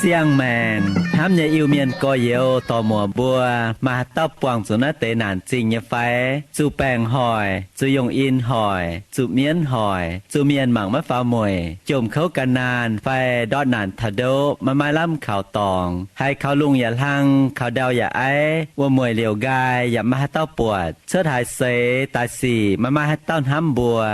Siang-maengc hnamv nyei Iu-Mienh gorx-youz dorc-muoc mbuo, maaih haaix dauh buangh zuqc naaiv deix naanc zingh nyei fai? Zuqc baengc hoic, zuqc yongh in hoic, zuqc mienv hoic, zuqc mienh mangc maiv faaux mueic, jomc kouv gan naanh fai ndortv naanc taux ndoqv, maiv maaih lamh kaux dorngx, haiz kaux lungh yaac hlang, kaux ndau yaac aiv, wuom-mueic liouc nqaai yaac maiv maaih haaix dauh buatc, cuotv haaix seix daaih sic maiv maaih haaix dauh hnamv mbuo,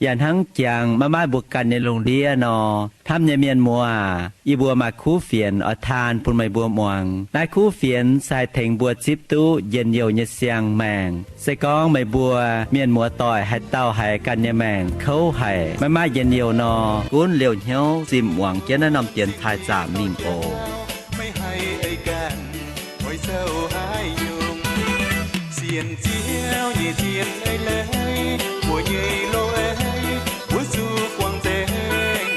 yaac hnangv jangx maiv maaih mbuo ganh nyei lungh ndiev nor. Hnamv nyei mienh muoz aac, yie mbuo maaih kuv fienx oix taan bun meih mbuo muangx. Naaiv kuv fienx se haih tengx mbuo zipv duqv njien-youh nyei siang-maengc. Se gorngv meih mbuo mienh muoz-doic haaix dauh haiz ganh nyei maengc kouv haic, maiv maaih njien-youh nor, gunv liouh hnyouv zimh muangx jienv naaiv norm dienx taaih zaamc mingh oc. Meih haih ei ganh oix zoux haaix nyungc? Sienx Ziouv nyei zien ei leiz, mbuo nyei loz-ei mbuo zuqc guangc nzengc.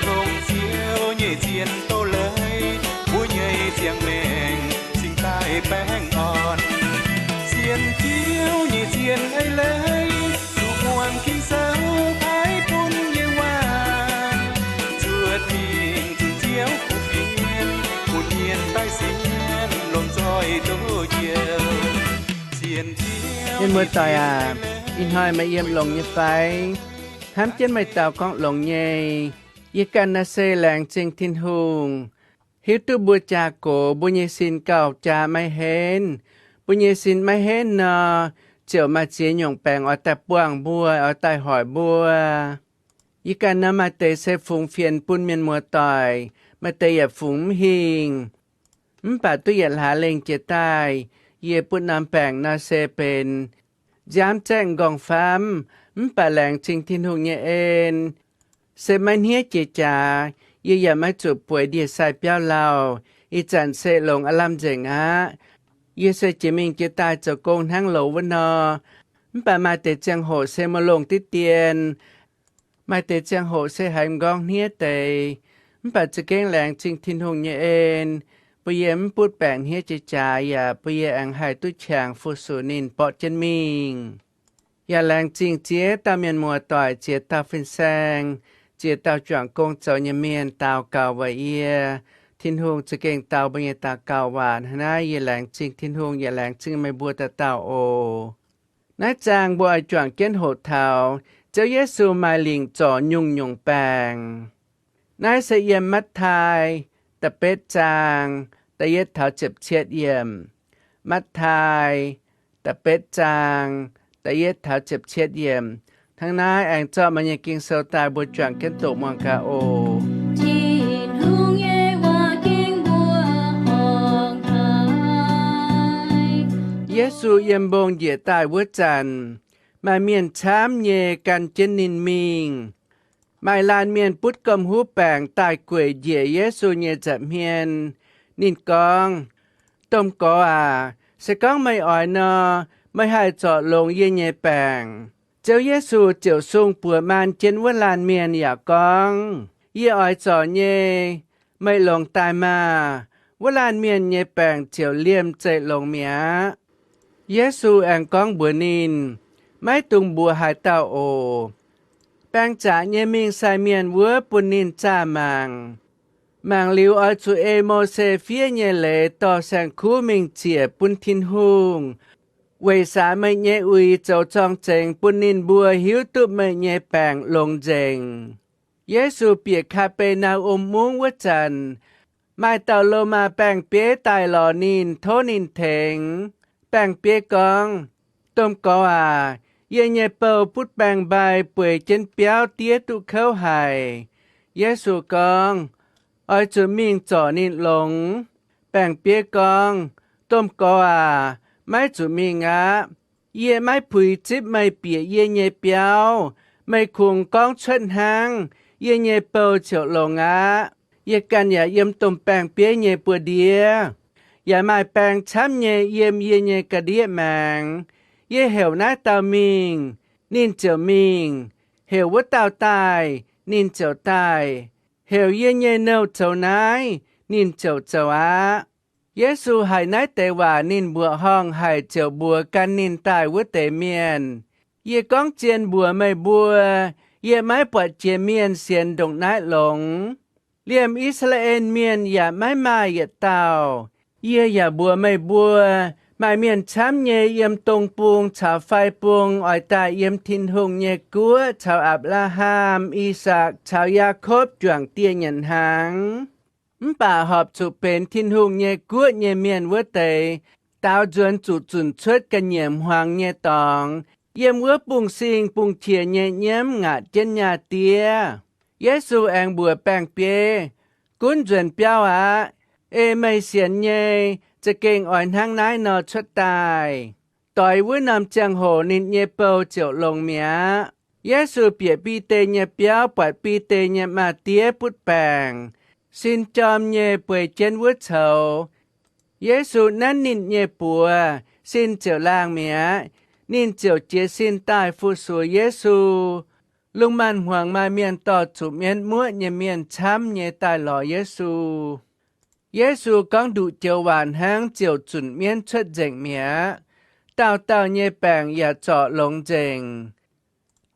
Longc Ziouv nyei zien doz-leiz, mbuo nyei ziangh maengc cingx daaih baengh orn. Sienx Ziouv nyei zien ei leiz, zuqc muangx Ging-Sou paaiv bun nyei waac, zuotc mingh zunc Ziouv kuv fienx, bun mienh daaih sienx longc zoih duqv njoux. Mienh muoz-doic aac, ih hnoi meih yiem longx nyei fai? Hnamv jienv meih dau gorngv longx nyei. Yie ganh naaiv se laengz zingh Tin-Hungh, hiuv duqv mbuo jaa gox, mbuo nyei sin gauh jaa maiv henv. Mbuo nyei sin maiv henv nor, ziouc maaih ziex nyungc baengc oix daaih buangh mbuo, oix daaih hoic mbuo. Yie ganh nor maaih deix se fungx fienx bun mienh muoz-doic, maaih deix yaac fungx mv hingh. Mv baac duqv yietc hlaax lengh jiex daaih, yie butv norm baengc nor se benx nziaamv zaeqv nqorngv-famv. Mv baac laengz zingh Tin-Hungh nyei en, se maiv hniev jiex jaax, yie yaac maiv zuqc bueix ndie-sai biauv lauh. Ih zanc se longx aav lamh nzengc aqv. Yie se jiex mingh jiex daaih zoux gong hnangv loz wuov nor. Mv baac maaih deix ziangh hoc se maiv longx diqv dien, maaih deix ziangh hoc se haiz m'nqorngv hniev deix. Mv baac za'gengh laengz zingh Tin-Hungh nyei en, bun yie mv butv baengc hniev jiex jaax, yaac bun yie aengx haih duqv qangx fu-sux ninh mborqv jienv mingh. Yaac laengz zingh ziex dauh mienh muoz-doic, ziex dauh fin-saeng, ziex dauh juangc gong zoux nyei mienh daux gaux weic yie. Tin-Hungh za'gengh dau mbuo nyei daux gaux waac. Hnangv naaiv yie laengz zingh Tin-Hungh, yaac laengz zingh meih mbuo dauh dauh oc. Naaiv zaang mbuo oix juangc jienv hoqc taux Ziouv Yesu maaih lingc zorc nyungc-nyungc baengc. Naaiv se yiem Matv^taai da'betv zaang da'yietv taux ziepc cietv yiemc. Matv^taai da'betv zaang da'yietv taux ziepc cietv yiemc. Hnangv naaiv aengx zorqv meih nyei Ging-Sou daaih mbuo juangc jienv doqc muangx gaax oc. Tin-Hungh nyei waac ging mbuo horngc haic. Yesu yiem mbong njiec daaih wuov zanc, maaih mienh camv nyei gan jienv ninh mingh. Maaih laanh mienh butv gomh huv baengc daaih gueic njiec Yesu nyei nza'hmien. Ninh gorngv, Domh Gorx aac, se gorngv meih oix nor, meih haih zorc longx yie nyei baengc. Ziouv Yesu ziouc sung buoz maan jienv wuov laanh mienh yaac gorngv, Yie oix zorc nyei. Meih longx daaih maah! Wuov laanh mienh nyei baengc ziouc liemh zeih longx mi'aqv. Yesu aengx gorngv mbuox ninh, Maiv dungx mbuox haaix dauh oc. Baeng zaqc nyei mingh sai mienh wuov bun ninh zaah mangc. Mangc liuz oix zuqc ei Mose fiev nyei leiz dorh saeng-kuv mingh ziec bun Tin-Hungh, weic saax meih nyei uix zoux zorng-zengx bun ninh mbuo hiuv duqv meih nyei baengc longx nzengc. Yesu bieqc Kaa^be^naa^um Mungv wuov zanc, maaih dauh Lomaa baeng-bieiv daaih lorz ninh, tov ninh tengx. Baeng-bieiv gorngv, Domh Gorx aac, yie nyei bou butv baeng-mbai bueix jienv biauv diev duqv kouv haic. Yesu gorngv, Oix zuqc mingh zorc ninh longx. Baeng-bieiv gorngv, Domh Gorx aac, maiv zuqc mingh aqv. Yie maiv puix zipv meih bieqc yie nyei biauv. Meih kungx gorngv cuotv hnangv, yie nyei bou ziouc longx aqv. Yie ganh yaac yiem domh baeng-bieiv nyei buoz-ndiev, yaac maaih baeng camv nyei yiem yie nyei ga'ndiev maengx. Yie heuc naaiv dauh mingh, ninh ziouc mingh. Heuc wuov dauh daaih, ninh ziouc daaih. Heuc yie nyei nouh zoux naaiv, ninh ziouc zoux aqv. Yesu haiz naaiv deix waac, ninh mbuoqc horngh haic ziouc mbuox gan ninh daaih wuov deix mienh, Yie gorngv zien mbuox meih mbuo, yie maiv buatc jiex mienh sienx ndongc naaiv longx. Liemh I^saa^laa^en Mienh yaac maiv maaih yietc dauh. Yie yaac mbuox meih mbuo, maaih mienh camv nyei yiem dong bung caux fai bung oix daaih yiem Tin-Hungh nyei guoqv caux Apc^laa^ham, I^sakc caux Yaakopv juangc dieh nyanc hnaangx. Mv baac horpc zuqc benx Tin-Hungh nyei guoqv nyei mienh wuov deix, daaux nzuonx zuqc zunc cuotv ga'nyiec hmuangx nyei dorngx, yiem wuov bungx-sing bungx-qiex nyei nyiemv ngaatc jienv nyaah diev. Yesu aengx mbuox baeng-bieiv, Gunv nzuonx biauv aqv. Ei meih sienx nyei, za'gengh oix hnangv naaiv nor cuotv daaih. Doix wuov norm ziangh hoc ninh nyei bou ziouc longx mi'aqv. Yesu bieqc Bide nyei biauv, buatc Bide nyei maa-diev butv baengc, sin jorm nyei bueix jienv wuov coux. Yesu nanv ninh nyei buoz, sin ziouc laangh mi'aqv. Ninh ziouc jiez sin daaih fu-sux Yesu. Lungh maanz-hmuangx maaih mienh dorh zuqc mienv muoqv nyei mienh camv nyei daaih lorz Yesu. Yesu gorngv nduqc joux waac hnangv ziouc zunc mienv cuotv nzengc mi'aqv. Dauh dauh nyei baengc yaac zorc longx nzengc.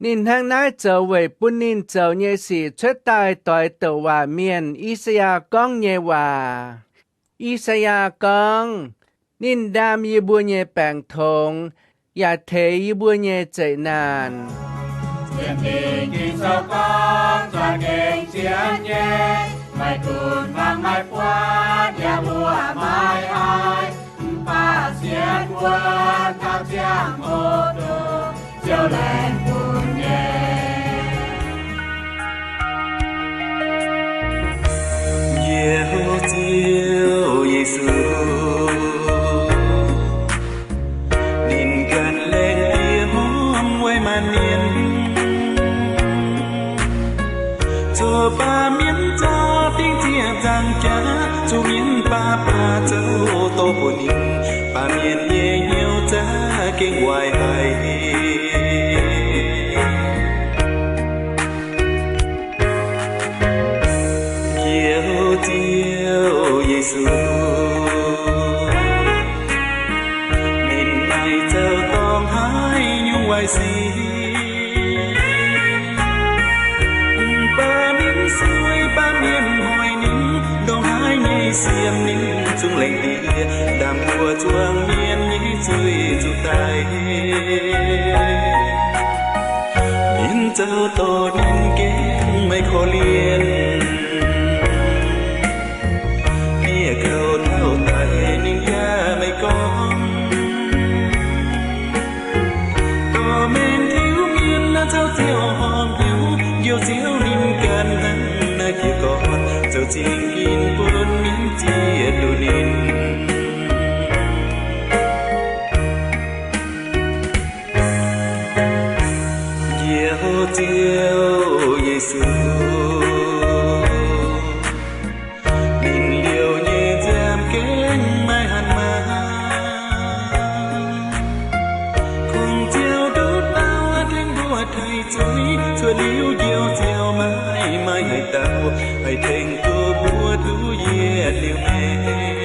Ninh hnangv naaiv zoux weic bun ninh zoux nyei sic cuotv daaih doix douc waac mienh I^saa^yaa gorngv nyei waac. I^saa^yaa gorngv, Ninh ndaam yie mbuo nyei baengc tongx, yaac teix yie mbuo nyei zeqc naanc. Sienx Ging-Sou gorngv za'gengh zien nyei, maiv dunx fangx maiv buatc yaac mbuo maiv haih, mv baac sienx wuov dauh ziangh hoc dongh Ziouv laengz bun nyei. Njiec houc Ziouv Yesu, ninh ganh laengz diex hmuangv weic maanc mienh. Zoux baamh mienh za'gengh zieqc nzaangc jaax, zuqc mienh baav baav zoux dorh bun ninh, baamh mienh nyei hnyouv za'gengh waaic haic. Njiec houc Ziouv Yesu, ninh maiv zoux dorngc haaix nyungc waaic sic. Mv baac mienh sueih, mv baac mienh hoic ninh, ndongc haaix nyei siemv ninh zungv laengz diex, ndaam mbuo zuangx mienh nyei zuiz zuqc daic. Mienh zoux dorh ninh gengh maiv korv-lienh, bieqc kouv taux daic ninh yaac maiv gorngv. Gorqv-mengh tiuv mienh naaiv caux Ziouv horpc hnyouv, Njoux Ziouv ninh ganh hnangv naaiv fiev gorn, zoux zingh ginv bun mienh zieqc duqv ninh. Njiec houc Ziouv Yesu, ninh liouh nyei nziaamv gengh maiv hanc maah. Kungx Ziouv nduqc dauh tengx mbuo taaih zuiz, cuotv liuz Njoux Ziouv maiv maaih haaix dauh haih tengx duqv mbuo duqv yietc liuz maengc.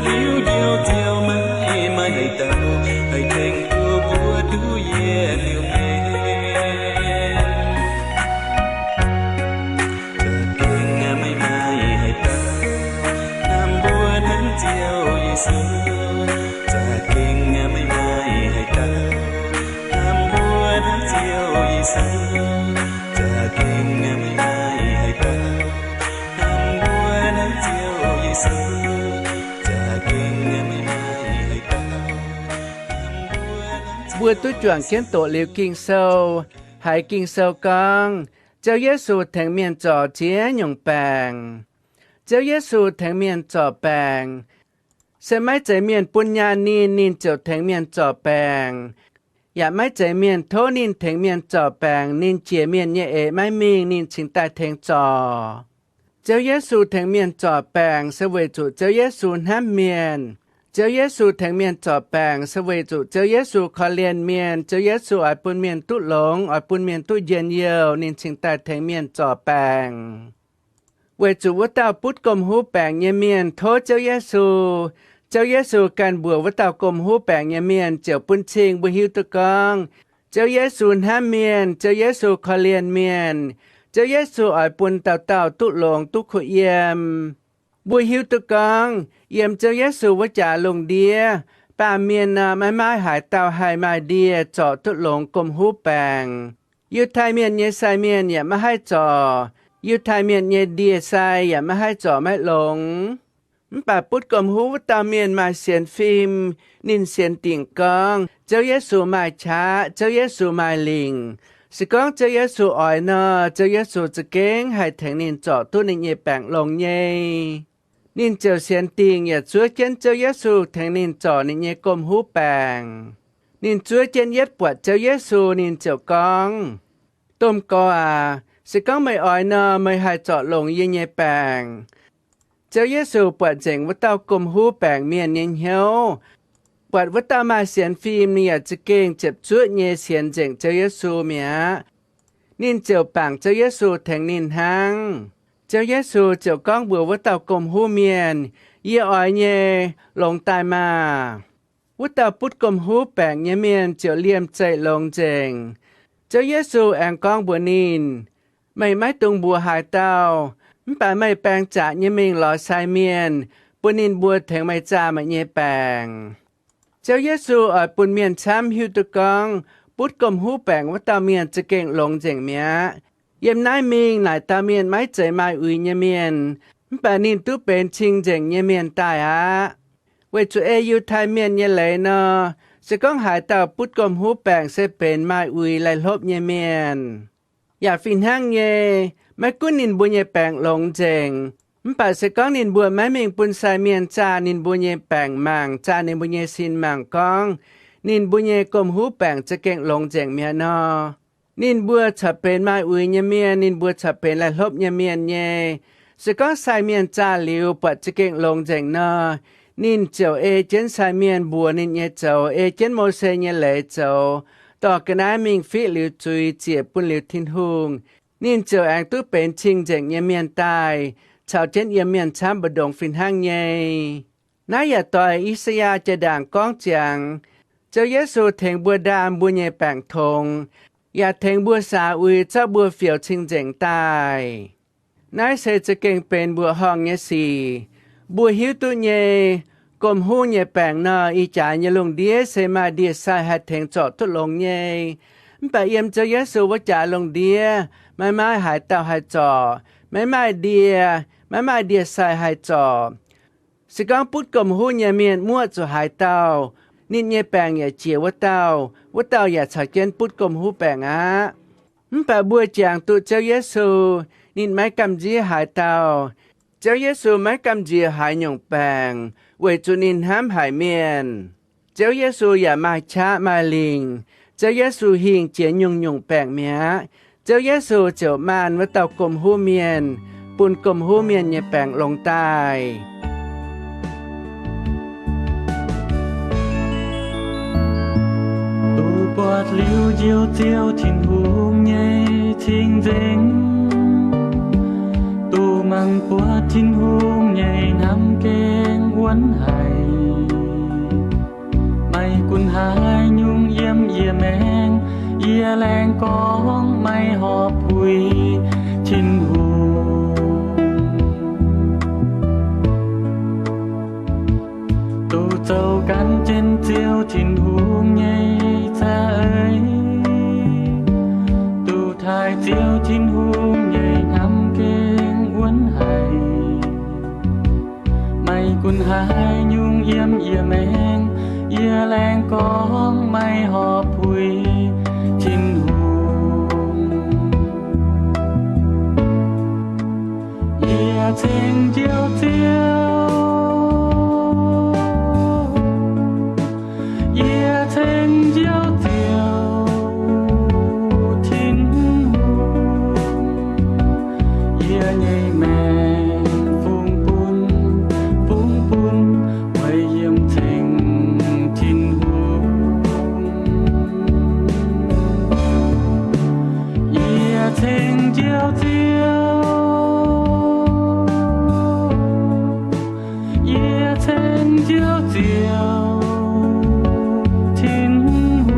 Liuz Njoux Ziouv maiv maaih haaix dauh haih tengx duqv mbuo duqv yietc liuz mienh. Za'gengh maiv maaih haaix dauh hnamv mbuo hnamv Ziouv Yesu. Za'gengh maiv maaih haaix dauh hnamv mbuo hnamv Ziouv Yesu. Za'gengh maiv maaih haaix dauh hnamv mbuo hnamv Ziouv Yesu. Za'gengh maiv maaih haaix dauh hnamv mbuo hnamv Mbuo duqv juangc jienv doqc liuz Ging-Sou. Haiz Ging-Sou gorngv, Ziouv Yesu tengx mienh zorc ziex nyungc baengc. Ziouv Yesu tengx mienh zorc baengc. Se maiv zeiz mienh bun nyaanh ninh, ninh ziouc tengx mienh zorc baengc. Yaac maiv zeiz mienh tov ninh tengx mienh zorc baengc, ninh jiex mienh nyei eix maiv mingh, ninh cingx daaih tengx zorc. Ziouv Yesu tengx mienh zorc baengc se weic zuqc Ziouv Yesu hnamv mienh. Ziouv Yesu tengx mienh zorc baengc se weic zuqc Ziouv Yesu korv-lienh mienh. Ziouv Yesu oix bun mienh duqv longx, oix bun mienh duqv njien-youh, ninh cingx daaih tengx mienh zorc baengc. Weic zuqc wuov dauh butv gomh huv baengc nyei mienh tov Ziouv Yesu, Ziouv Yesu ganh mbuox wuov dauh gomh huv baengc nyei mienh ziouc bun cing mbuo hiuv duqv gorngv Ziouv Yesu hnamv mienh, Ziouv Yesu korv-lienh mienh. Ziouv Yesu oix bun dauh dauh duqv longx duqv kuh yiem. Mbuo hiuv duqv gorngv yiem Ziouv Yesu wuov jaax lungh ndiev, baamh mienh nor maiv maaih haaix dauh haih maaih ndie zorc duqv longx gomh huv baengc. Yiutai Mienh nyei sai mienh yaac maiv haih zorc. Yiutai Mienh nyei ndie-sai yaac maiv haih zorc maiv longx. Mv baac butv gomh huv wuov dauh mienh maaih sienx fim. Ninh sienx dingc gorngv Ziouv Yesu maaih qaqv, Ziouv Yesu maaih lingc. Se gorngv Ziouv Yesu oix nor, Ziouv Yesu za'gengh haih tengx ninh zorc duqv ninh nyei baengc longx nyei. Ninh ziouc sienx dingc yaac zuov jienv Ziouv Yesu tengx ninh zorc ninh nyei gomh huv baengc. Ninh zuov jienv yietv buatc Ziouv Yesu, ninh ziouc gorngv, Domh Gorx aac, se gorngv meih oix nor, meih haih zorc longx yie nyei baengc. Ziouv Yesu buatc nzengc wuov dauh gomh huv baengc mienh nyei hnyouv, buatc wuov dauh maaih sienx fim, ninh yaac za'gengh ziepc zuoqv nyei sienx nzengc Ziouv Yesu mi'aqv. Ninh ziouc bangc Ziouv Yesu tengx ninh hnangv. Ziouv Yesu ziouc gorngv mbuox wuov dauh gomh huv mienh, Yie oix nyei, longx daaih maah! Wuov dauh butv gomh huv baengc nyei mienh ziouc liemh zeih longx nzengc. Ziouv Yesu aengx gorngv mbuox ninh, Meih maiv dungx mbuox haaix dauh, mv baac meih baeng zaqc nyei mingh lorz sai mienh, bun ninh mbuo tengx meih zaah meih nyei baengc. Ziouv Yesu oix bun mienh camv hiuv duqv gorngv butv gomh huv baengc wuov dauh mienh za'gengh longx nzengc mi'aqv. Yiem naaiv mingh naaic dauh mienh maiv zeiz maaih uix nyei mienh, mv baac ninh duqv benx cing-nzengc nyei mienh daaih aqv. Weic zuqc ei Yiutai Mienh nyei leiz nor, se gorngv haaix dauh butv gomh huv baengc se benx maaih uix laih hlopv nyei mienh. Yaac fih hnangv nyei, maiv gunv ninh mbuo nyei baengc longx nzengc, mv baac se gorngv ninh mbuo maiv mingh bun sai mienh zaah ninh mbuo nyei baengc mangc, zaah ninh mbuo nyei sin mangc gorngv ninh mbuo nyei gomh huv baengc za'gengh longx nzengc mi'aqv nor, ninh mbuo corc benx maaih uix nyei mienh, ninh mbuo corc benx laih hlopv nyei mienh nyei. Se gorngv sai mienh zaah liuz buatc za'gengh longx nzengc nor, ninh ziouc ei jienv sai mienh mbuox ninh nyei zoux, ei jienv Mose nyei leiz zoux, dorh ga'naaiv mingh fiqv liuz zuiz ziec bun liuz Tin-Hungh. Ninh ziouc aengx duqv benx cing-nzengc nyei mienh daaih, caux jienv yiem mienh camv mbu'ndongx fih hnangv nyei. Naaiv yaac doix I^saa^yaa Jiex Ndaangc gorngv ziangx, Ziouv Yesu tengx mbuo ndaam mbuo nyei baengc tongx, yaac tengx mbuo saax uix zorqv mbuo fioux cing-nzengc daaih. Naaiv se za'gengh benx mbuoqc horngh nyei sic. Mbuo hiuv duqv nyei, gomh huv nyei baengc nor, ih jaax nyei lungh ndiev se maaih ndie-sai haih tengx zorc duqv longx nyei. Mv baac yiem Ziouv Yesu wuov jaax lungh ndiev, maiv maaih haaix dauh haih zorc, maiv maaih ndie, maiv maaih ndie-sai haih zorc. Se gorngv butv gomh huv nyei mienh muoqv zuqc haaix dauh, ninh nyei baengc yaac jiex wuov dauh, wuov dauh yaac caux jienv butv gomh huv baengc aqv. Mv baac mbuo jangx duqv Ziouv Yesu, ninh maiv gamh nziev haaix dauh. Ziouv Yesu maiv gamh nziex haaix nyungc baengc, weic zuqc ninh hnamv haic mienh. Ziouv Yesu yaac maaih qaqv maaih lingc. Ziouv Yesu hingh jiex nyungc-nyungc baengc mi'aqv. Ziouv Yesu ziouc maanh wuov dauh gomh huv mienh, bun gomh huv mienh nyei baengc longx daaih. Duqv buatc liuz Njoux Ziouv Tin-Hungh nyei cing-nzengc, duqv mangc buatc Tin-Hungh nyei hnamv gengh wuonv haic. maiv horpc puix Tin-Hungh. Duqv zoux gan jienv Ziouv Tin-Hungh nyei za'eix, duqv taaih Ziouv Tin-Hungh nyei hnamv gengh wuonv haic. Maiv gunv haaix nyungc yiem yie maengx, yie laengz gorngv maiv horpc puix Tin-Hungh. Yie ceng Njoux Ziouv, yie ceng Njoux Ziouv Tin-Hungh. Yie nyei maengc fungx bun, fungx bun weic yiem ceng Tin-Hungh. Yie ceng Njoux Ziouv, yie ceng Njoux Ziouv Tin-Hungh.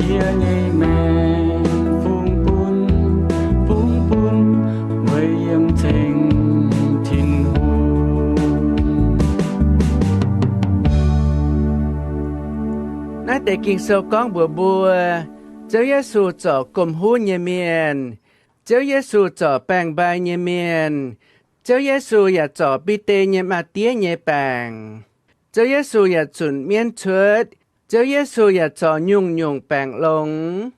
Yie nyei maengc fungx bun, fungx bun weic yiem ceng Tin-Hungh. Naaiv deix Ging-Sou gorngv mbuox mbuo, Ziouv Yesu zorc gomh huv nyei mienh. Ziouv Yesu zorc baeng-mbai nyei mienh. Ziouv Yesu yaac zorc Bide nyei maa-diev nyei baengc. Ziouv Yesu yaac zunc mienv cuotv. Ziouv Yesu yaac zorc nyungc-nyungc baengc longx.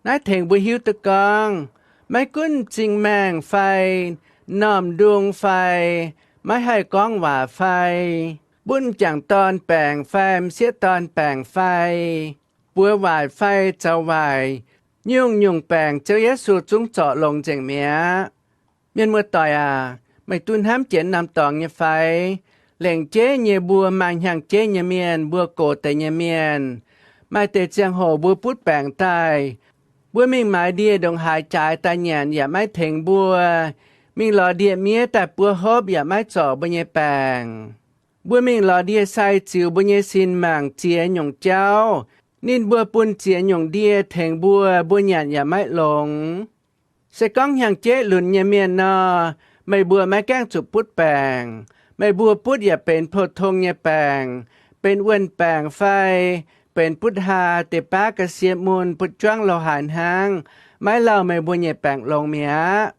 Naaiv tengx mbuo hiuv duqv gorngv, maiv gunv m'zing maengh fai m'normh ndung fai, maiv haih gorngv waac fai, mbuo m'jangc dorn baengc fai m'sieqv dorn baengc fai, buoz waaic fai zoux waaic, nyungc-nyungc baengc Ziouv Yesu zungv zorc longx nzengc mi'aqv. Mienh muoz-doic aac, meih duqv hnamv jiex norm dorngx nyei fai? Lengc jeiv nyei mbuo maaih hnyangx-jeiv nyei mienh, mbuo gox deix nyei mienh. Maaih deix ziangh hoc mbuo butv baengc daaih, mbuo mingh maaiz ndie-ndongc haaix jaaix daaih nyanc yaac maiv tengx mbuo. Mingh lorz ndie-miev daaih buo hopv yaac maiv zorc mbuo nyei baengc. Mbuo mingh lorz ndie-sai ziux mbuo nyei sin mangc ziex nyungc jauv, ninh mbuo bun ziex nyungc ndie tengx mbuo, mbuo nyanc yaac maiv longx. Se gorngv hnyangx-jeiv lunx nyei mienh nor, meih mbuo maiv gaengh zuqc butv baengc. Meih mbuo butv yaac benx pou-tong nyei baengc, benx wuonh baengc fai benx butv haa, deix baav ga'sie mun, butv juangv lo haaix hnangv, maiv lauh meih mbuo nyei baengc longx mi'aqv.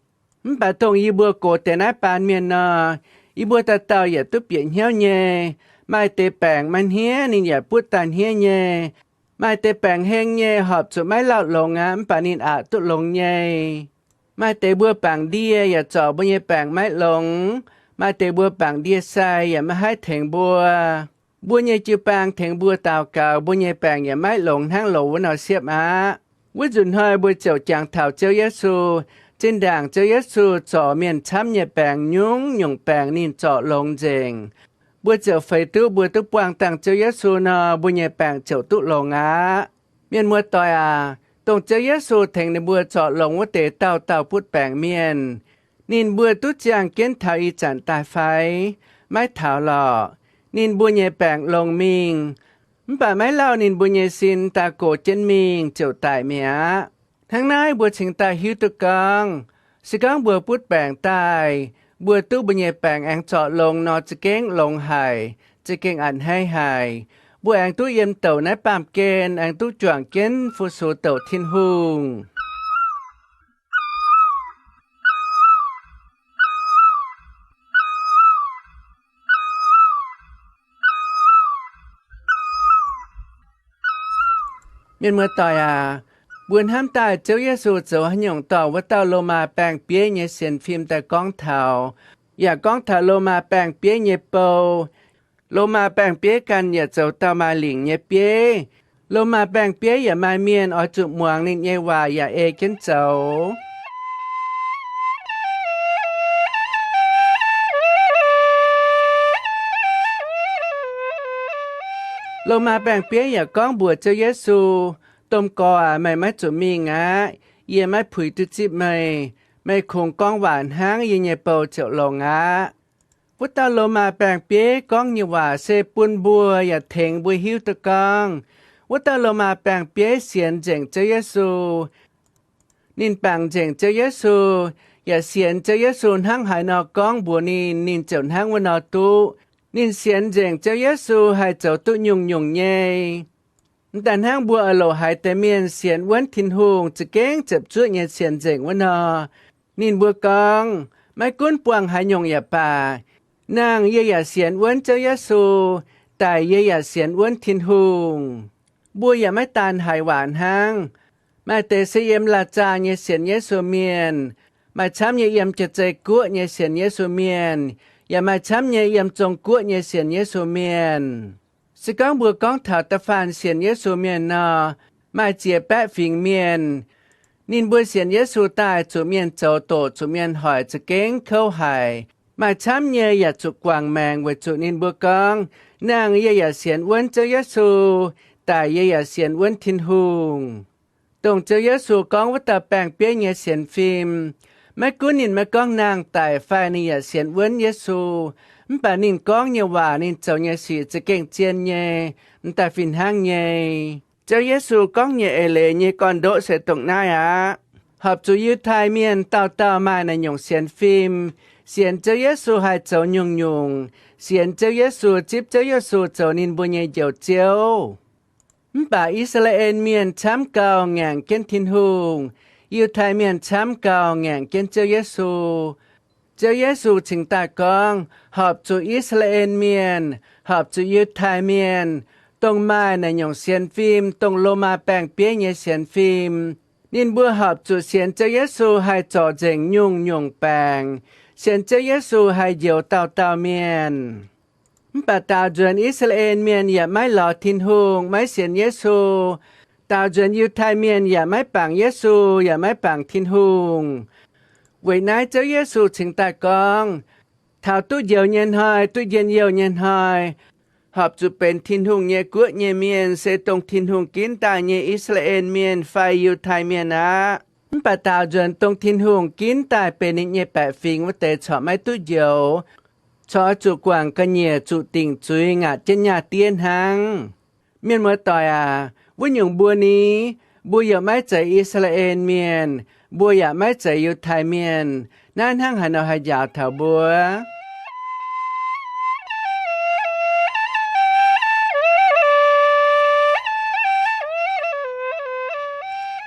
Mv baac dongh yie mbuo gox deix naaiv baan mienh nor, yie mbuo dauh dauh yaac duqv bieqc hnyouv nyei. Maaih deix baengc maiv hniev ninh yaac butv daaih hniev nyei. Maaih deix baengc heng nyei horpc zuqc maiv lauh longx aqv, mv baac ninh aqc duqv longx nyei. Maaih deix mbuo bangc ndie yaac zorc mbuo nyei baengc maiv longx. Maaih deix mbuo bangc ndie-sai yaac maiv haih tengx mbuo. Mbuo nyei jiu-baang tengx mbuo daux gaux, mbuo nyei baengc yaac maiv longx hnangv loz wuov nor siepv aqv. Wuov nzunc hnoi mbuo ziouc jangx taux Ziouv Yesu. Zinh ndaangc Ziouv Yesu zorc mienh camv nyei baengc, nyungc-nyungc baengc ninh zorc longx nzengc. Mbuo ziouc feix duqv mbuo duqv buangh dangh Ziouv Yesu nor, mbuo nyei baengc ziouc duqv longx aqv. Mienh muoz-doic aac, dongh Ziouv Yesu tengx ninh mbuo zorc longx wuov deix dauh dauh butv baengc mienh, ninh mbuo duqv ziangh jienv taux ih zanc daaih fai? Maiv taux lorqc. Ninh mbuo nyei baengc longx mingh, mv baac maiv lauh ninh mbuo nyei sin daaih gox jienv mingh ziouc daic mi'aqv. Hnangv naaiv mbuo cingx daaih hiuv duqv gorngv, se gorngv mbuo butv baengc daaih, mbuo duqv mbuo nyei baengc aengx zorc longx nor, za'gengh longx haic, za'gengh a'hneiv haic. Mbuo aengx duqv yiem douc naaiv baamh gen, aengx duqv juangc jienv fu-sux douc Tin-Hungh. Mienh muoz-doic aac, mbuo hnamv daaih Ziouv Yesu zoux haaix nyungc dorh wuov dauh Lomaa baeng-bieiv nyei sienx fim daaih gorngv taux, yaac gorngv taux Lomaa baeng-bieiv nyei bou. Lomaa baeng-bieiv ganh yaac zoux dauh maaih lingc nyei bieiv. Lomaa baeng-bieiv yaac maaih mienh oix zuqc muangx ninh nyei waac yaac ei jienv zoux. Lomaa baeng-bieiv yaac gorngv mbuox Ziouv Yesu, Domh Gorx aac, meih maiv zuqc mingh aqv. Yie maiv puix duqv zipv meih. Meih kungx gorngv waac hnangv, yie nyei bou ziouc longx aqv. Wuov dauh Lomaa baeng-bieiv gorngv nyei waac se bun mbuo yaac tengx mbuo hiuv duqv gorngv, Wuov dauh Lomaa baeng-bieiv sienx nzengc Ziouv Yesu. Ninh bangc nzengc Ziouv Yesu, yaac sienx Ziouv Yesu hnangv haaix nor gorngv mbuox ninh, ninh ziouc hnangv wuov nor duqv. Ninh sienx nzengc Ziouv Yesu haih zoux duqv nyungc-nyungc nyei. Mv daaih hnangv mbuo oix loc haiz deix mienh sienx wuonv Tin-Hungh za'gengh ziepc zuoqv nyei sienx nzengc wuov nor, ninh mbuo gorngv, maiv gunv buangh haaix nyungc yaac baac, nangh yie yaac sienx wuonv Ziouv Yesu, daic yie yaac sienx wuonv Tin-Hungh. Mbuo yaac maiv daan haiz waac hnangv. Maaih deix se yiem laah zaah nyei sienx Yesu mienh, maaih camv nyei yiem jaav zeiv guoqv nyei sienx Yesu mienh, yaac maaih camv nyei yiem Zong-Guoqv nyei sienx Yesu mienh. Se gorngv mbuo gorngv taux da'faanh sienx Yesu mienh nor, maaih ziex baeqv fingx mienh, ninh mbuo sienx Yesu daaih zuqc mienh zoux doqc, zuqc mienh hoic, za'gengh kouv haic. Maaih camv nyei yaac zuqc guangc maengc weic zuqc ninh mbuo gorngv, nangh yie yaac sienx wuonv Ziouv Yesu, daic yie yaac sienx wuonv Tin-Hungh. Dongh Ziouv Yesu gorngv wuov dauh baeng-bieiv nyei sienx fim, maiv gunv ninh maiv gorngv nangh daic fai ninh yaac sienx wuonv Yesu, mv baac ninh gorngv nyei waac, ninh zoux nyei sic za'gengh zien nyei, m'daaih fih hnangv nyei. Ziouv Yesu gorngv nyei eix leiz nyei gorn-ndoqv se dongh naaiv aqv. Horpc zuqc Yiutai Mienh dauh dauh maaih naaiv nyungc sienx fim, sienx Ziouv Yesu haih zoux nyungc-nyungc, sienx Ziouv Yesu, zipv Ziouv Yesu zoux ninh mbuo nyei Njoux Ziouv. Mv baac I^saa^laa^en Mienh camv gauh ngaengc jienv Tin-Hungh, Yiutai Mienh camv gauh ngaengc jienv Ziouv Yesu. Ziouv Yesu cingx daaih gorngv, horpc zuqc I^saa^laa^en Mienh, horpc zuqc Yiutai Mienh, dongh maaih naaiv nyungc sienx fim, dongh Lomaa baeng-bieiv nyei sienx fim, ninh mbuo horpc zuqc sienx Ziouv Yesu haih zorc nzengc nyungc-nyungc baengc, sienx Ziouv Yesu haih njoux dauh dauh mienh. Mv baac daaux nzuonx I^saa^laa^en Mienh yaac maiv lorz Tin-Hungh, maiv sienx Yesu. Daaux nzuonx Yiutai Mienh yaac maiv bangc Yesu, yaac maiv bangc Tin-Hungh. Weic naaiv Ziouv Yesu cingx daaih gorngv, taux duqv njoux nyei hnoi, duqv njien-youh nyei hnoi, horpc zuqc benx Tin-Hungh nyei guoqv nyei mienh se dongh Tin-Hungh ginv daaih nyei I^saa^laa^en Mienh fai Yiutai Mienh aqv. Mv baac daaux nzuonx dongh Tin-Hungh ginv daaih benx ninh nyei baeqc fingx wuov deix corc maiv duqv njoux, corc zuqc guangc ga'nyiec, zuqc dingc zuiz, ngaatc jienv nyaah diev hnangv. Mienh muoz-doic aac, wuov nyungc mbuo ni, mbuo yaac maiv zeiz I^saa^laa^en Mienh, mbuo yaac maiv zeiz Yiutai Mienh. Naaiv hnangv haaix nor haih njaaux taux mbuo?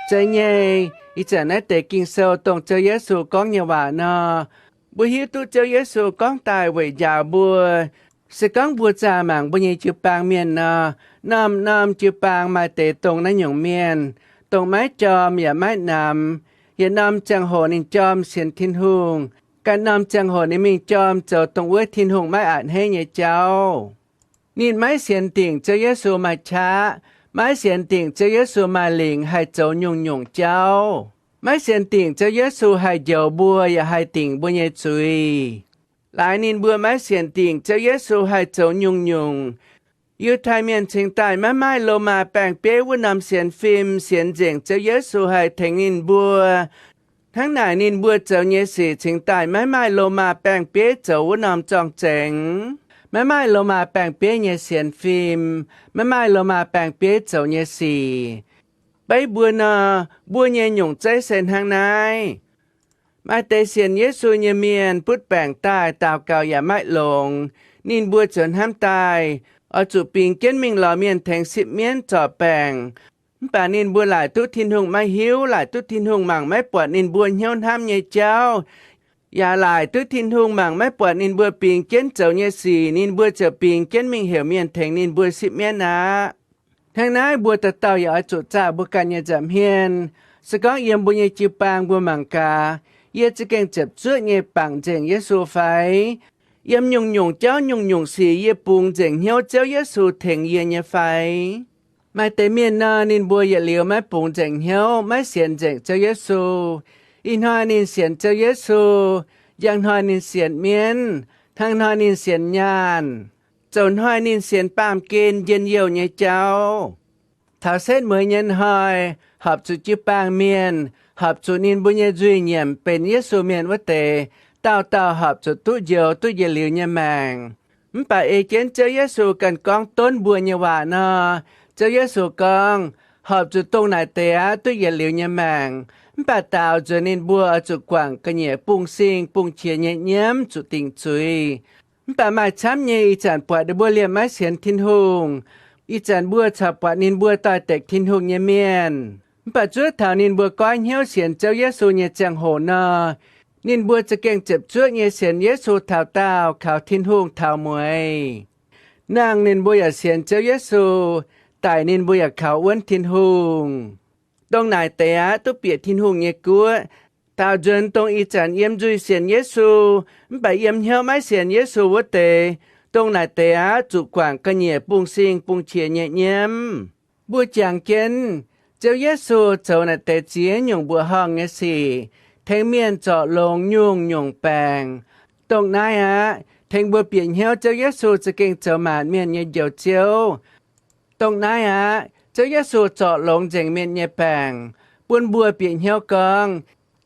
Zeiz nyei, ih zanc naaiv deix Ging-Sou dongh Ziouv Yesu gorngv nyei waac nor, mbuo hiuv duqv Ziouv Yesu gorngv daaih weic njaaux mbuo. Se gorngv mbuo zaah mangc mbuo nyei jiu-baang mienh nor, norm-norm jiu-baang maaih deix dongh naaiv nyungc mienh, dongh maiv jorm yaac maiv namx. Yietc norm ziangh hoc ninh jorm sienx Tin-Hungh, ganh norm ziangh hoc ninh mingh jorm zoux dongh wuov Tin-Hungh maiv a'hneiv nyei jauv. Ninh maiv sienx dingc Ziouv Yesu maaih qaqv, maiv sienx dingc Ziouv Yesu maaih lingc haih zoux nyungc-nyungc jauv, maiv sienx dingc Ziouv Yesu haih njoux mbuo yaac haih dingc mbuo nyei zuiz. Laaix ninh mbuo maiv sienx dingc Ziouv Yesu haih zoux nyungc-nyungc. Yiutai Mienh cingx daaih maiv maaih Lomaa baeng-bieiv wuov norm sienx fim sienx nzengc Ziouv Yesu haih tengx ninh mbuo. Hnangv naaic ninh mbuo zoux nyei sic cingx daaih maiv maaih Lomaa baeng-bieiv zoux wuov norm zorng-zengx, maiv maaih Lomaa baeng-bieiv nyei sienx fim, maiv maaih Lomaa baeng-bieiv zoux nyei sic. Beiv mbuo nor, mbuo nyei nyungc zeiv se hnangv naaiv. Maaih deix sienx Yesu nyei mienh butv baengc daaih daux gaux yaac maiv longx, ninh mbuo ziouc hnamv daaih, oix zuqc bingx jienv mingh lorz mienh tengx sipv mienv zorc baengc. Mv baac ninh mbuo laaic duqv Tin-Hungh maiv hiuv, laaic duqv Tin-Hungh mangc maiv buatc ninh mbuo hnyouv hnamv nyei jauv, yaac laaic duqv Tin-Hungh mangc maiv buatc ninh mbuo bingx jienv zoux nyei sic, ninh mbuo ziouc bingx jienv mingh heuc mienh tengx ninh mbuo sipv mienv aqv. Hnangv naaiv mbuo dauh dauh yaac oix zuqc zaah mbuo ganh nyei nza'hmien. Se gorngv yiem mbuo nyei jiu-baang mbuo mangc gaax, yie za'gengh ziepc zuoqv nyei bangc nzengc Yesu fai? Yiem nyungc-nyungc jauv nyungc-nyungc sic yie bungx nzengc hnyouv Ziouv Yesu tengx yie nyei fai? Maaih deix mienh nor, ninh mbuo yietc liuz maiv bungx nzengc hnyouv, maiv sienx nzengc Ziouv Yesu. Ih hnoi ninh sienx Ziouv Yesu, njang hnoi ninh sienx mienv, hnangv hnoi ninh sienx nyaanh, zoux hnoi ninh sienx baamh gen njien-youh nyei jauv. Taux setv mueiz nyei hnoi, horpc zuqc jiu-baang mienh, horpc zuqc ninh mbuo nyei nzuih nyiemc benx Yesu mienh wuov deix, dauh dauh horpc zuqc duqv njoux duqv yietc liuz nyei maengc. Mv baac ei jienv Ziouv Yesu ganh gorngv donv mbuo nyei waac nor, Ziouv Yesu gorngv, Horpc zuqc dongh naaic deix aqv duqv yietc liuz nyei maengc, mv baac daaux nzuonx ninh mbuo oix zuqc guangc ga'nyiec bungx-sing bungx-qiex nyei nyiemv zuqc dingc zuiz. Mv baac maaih camv nyei ih zanc buatc ninh mbuo liemh maiv sienx Tin-Hungh. Ih zanc mbuo caux buatc ninh mbuo doix-dekc Tin-Hungh nyei mienh. Mv baac zuov taux ninh mbuo goiv hnyouv sienx Ziouv Yesu nyei ziangh hoc nor, ninh mbuo za'gengh ziepc zuoqv nyei sienx Yesu taux daauh kaux Tin-Hungh taux mueiz. Nangh ninh mbuo yaac sienx Ziouv Yesu, daic ninh mbuo yaac kaux wuonv Tin-Hungh. Dongh naaic deix aqv duqv bieqc Tin-Hungh nyei guoqv. Daaux nzuonx dongh ih zanc yiem nzuih sienx Yesu, mv baac yiem hnyouv maiv sienx Yesu wuov deix, dongh naaic deix aqv zuqc guangc ga'nyiec bungx-sing bungx-qiex nyei nyiemv. Mbuo jangx jienv Ziouv Yesu zoux naaic deix ziex nyungc mbuoqc horngh nyei sic, tengx mienh zorc longx nyungc-nyungc baengc. Dongh naaiv aqv tengx mbuo bieqc hnyouv Ziouv Yesu za'gengh zoux maanc mienh nyei Njoux Ziouv. Dongh naaiv aqv Ziouv Yesu zorc longx nzengc mienh nyei baengc, bun mbuo bieqc hnyouv gorngv,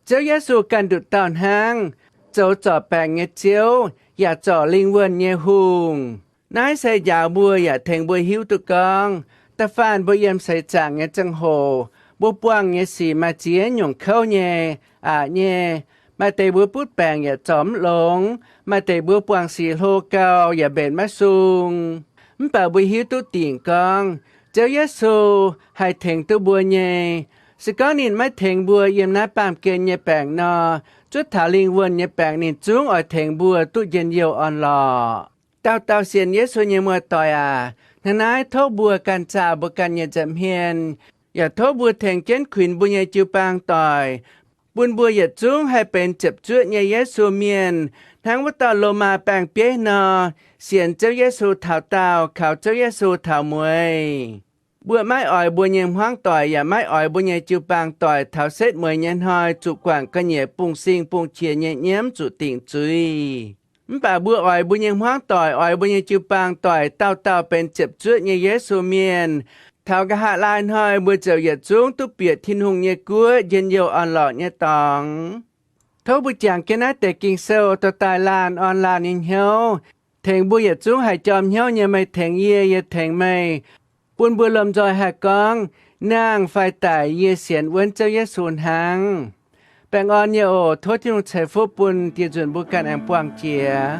Ziouv Yesu ganh nduqc dauh hnangv, zoux zorc baengc nyei Ziouv, yaac zorc lingh wuonh nyei Hungh. Naaiv se njaaux mbuo yaac tengx mbuo hiuv duqv gorngv, da'faanh mbuo yiem seix zaangc nyei ziangh hoc, mbuo buangh nyei sic maaih ziex nyungc kouv nyei, aqc nyei. Maaih deix mbuo butv baengc yaac zorc mv longx. Maaih deix mbuo buangh sic hlo gau yaac mbenc maiv sung. Mv baac mbuo hiuv duqv dingc gorngv, Ziouv Yesu haih tengx duqv mbuo nyei. Se gorngv ninh maiv tengx mbuo yiem naaiv baamh gen nyei baengc nor, zuov taux lingh wuonh nyei baengc ninh zungv oix tengx mbuo duqv njien-youh orn-lorqc. Dauh dauh sienx Yesu nyei muoz-doic aac, hnangv naaiv tov mbuo ganh zaah mbuo ganh nyei nza'hmien, yaac tov mbuo tengx jienv kuinx mbuo nyei jiu-baang doic, bun mbuo yietc zungv haih benx ziepc zuoqv nyei Yesu mienh, hnangv wuov dauh Lomaa baeng-bieiv nor, sienx Ziouv Yesu taux daauh, kaux Ziouv Yesu taux mueiz. Mbuo maiv oix mbuo nyei hmuangv doic yaac maiv oix mbuo nyei jiu-baang doic taux setv mueiz nyei hnoi zuqc guangc ga'nyiec bungx-sing bungx-qiex nyei nyiemv zuqc dingc zuiz. Mv baac mbuo oix mbuo nyei hmuangv doic, oix mbuo nyei jiu-baang doic dauh dauh benx ziepc zuoqv nyei Yesu mienh. Taux nqa'haav laai hnoi mbuo ziouc yietc zungv duqv bieqc Tin-Hungh nyei guoqv njien-youh orn-lorqc nyei dorngx. Tov mbuo jangx jienv naaiv deix Ging-Sou dorh daaih laanh orn laanh nyei hnyouv, tengx mbuo yietc zungv haih jorm hnyouv nyei, meih tengx yie, yie tengx meih, bun mbuo lomh nzoih haih gorngv, Nangh fai daic yie sienx wuonv Ziouv Yesu hnangv. Baengh orn nyei oc. Tov Tin-Hungh ceix fuqv bun dieh nzunc mbuo ganh aengx buangh jiex.